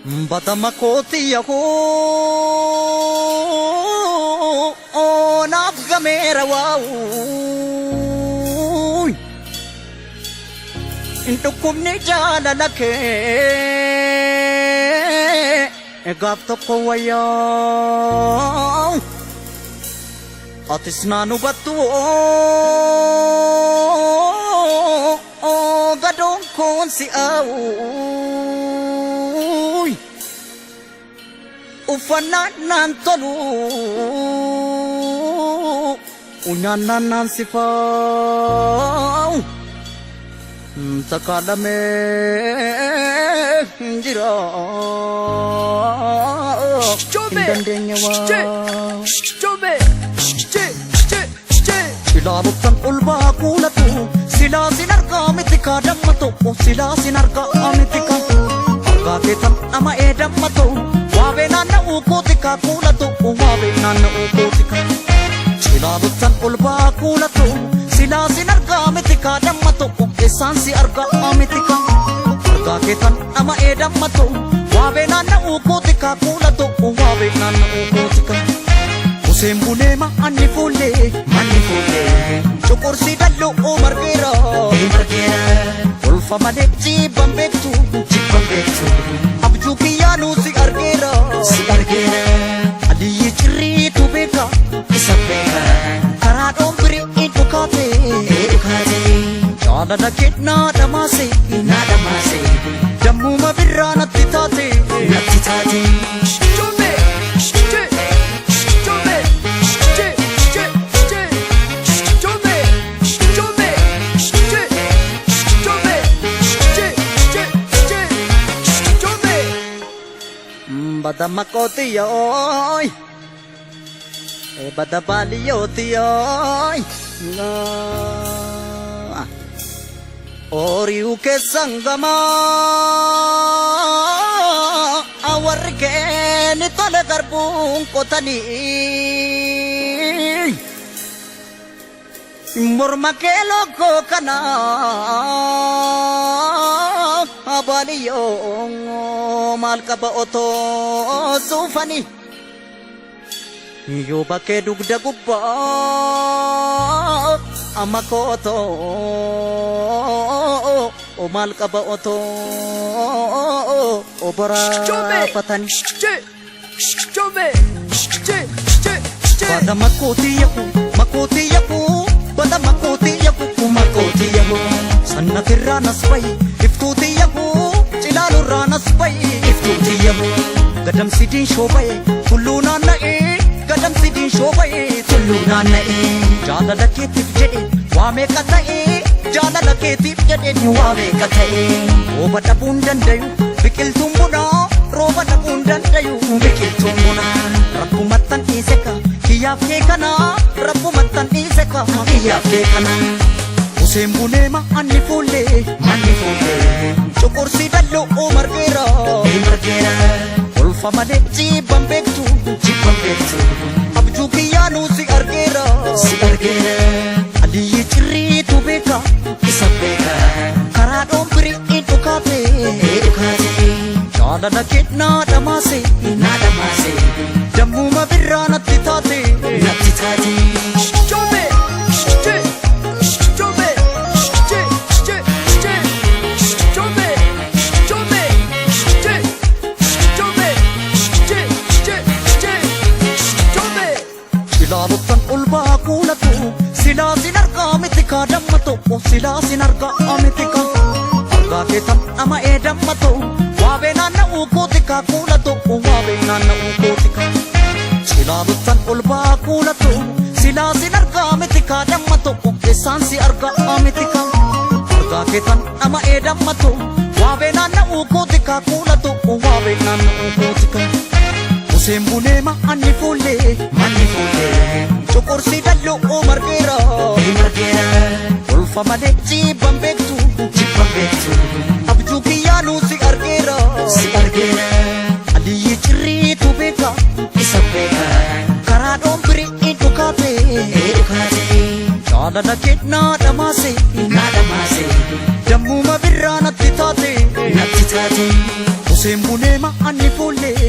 Badama kooti yahoo naaf gameera waa'u. Hin dhukkubni jaalala kee gaaf tokko wayyaa. Atis naan hubattu gadoon koon si'aawu. Uffannaan naan tolu nyaannaan naan sifaa'u. Takaalamee hin jira. Hin dandeenye waa. Ilaaluttan ol baa kuulatu silaa sin argaa miti kaa damma tokko silaa sin argaa miti kaa argaa keetan nama ee damma ta'u waabee naanna'uu kooti kaa kuula tokko waabee naanna'uu kooti kaa ilaaluttan ol baa kuulatu silaa sin argaa miti kaa damma tokko keessaan si argaa miti kaa argaa keetan nama ee damma ta'u waabee naanna'uu kooti kaa kuula tokko waabee naanna'uu kooti kaa. Museen bulee ma'anni fuullee Manni fuullee Cuqursii dalloo margeera margeera Kolfa malee jibban beektu jibban beektu Abjuu kiyyaanuu si argeera si argeera Aliyyi cirriitu beeka isa beeka Karaa dhoombirii in dhukaate ee dhukaate Jaalala kennaa dhamaase naa dhamaase Dammuma birraa natti taate natti taate. Bada makootiyooy Bada baaliyootiyooy Oriu keessan gamaa warri keeni tole garbuun qotanii morma kee lookoo kana baaliyyoo maal qaba otoo suufanii yoo bakkee dugda gubbaa amma kootoo maal qaba otoo boraafatanii. Bada makooti yaku makooti yaku bada makooti yaku makooti yaku sannatirraa nas bahi iftuuti yaku cilaalurraa nas bahi iftuuti yaku gadamsi diinshoo bahe tulluu naanna'ee gadamsi diinshoo bahe tulluu naanna'ee jaalala keetiif jedhe waa meeqa ta'ee jaalala keetiif jedhe ni waa meeqa ta'ee rooba dhabuun dandayu biqiltuun bunaa rooba dhabuun dandayu biqiltuun bunaa rabbumattan dhiise ka kiyyaaf kee kanaa rabbumattan dhiise ka kiyyaaf kee kanaa. Museen bunee ma'anni fuullee Manni fuullee cuqursii dalloo margeera margeera kolfa malee jibban beektu jibban beektu abjuu kiyyaanuu si argeera si argeera Aliyyi cirriitu beeka isa beeka karaa dhoombirii in dhukaate ee dhukaate jaalala kennaa dhamaase naa dhamaase dammuma birraa natti taate natti taate. Ilaaluttan ol baa kuulatu silaa sin argaa miti kaa damma tokko silaa sin argaa miti kaa argaa keetan nama ee damma ta'u waabee naanna'uu kooti kaa kuula tokko waabee naanna'uu kooti kaa Ilaaluttan ol baa kuulatu silaa sin argaa miti kaa damma tokko keessaan si argaa miti kaa argaa keetan nama ee damma ta'u waabee naanna'uu kooti kaa kuula tokko waabee naanna'uu kooti kaa Museen bulee ma'anni fuullee Manni fuullee cuqursii dalloo margeera margeera kolfa malee jibban beektu jibban beektu abjuu kiyyaanuu si argeera si argeera Aliyyi cirriitu beeka isa beeka karaa dhoombirii in dhukaate ee dhukaate jaalala kennaa dhamaase naa dhamaase dammuma birraa natti taate natti taate. Huseen Buneema anni fuullee.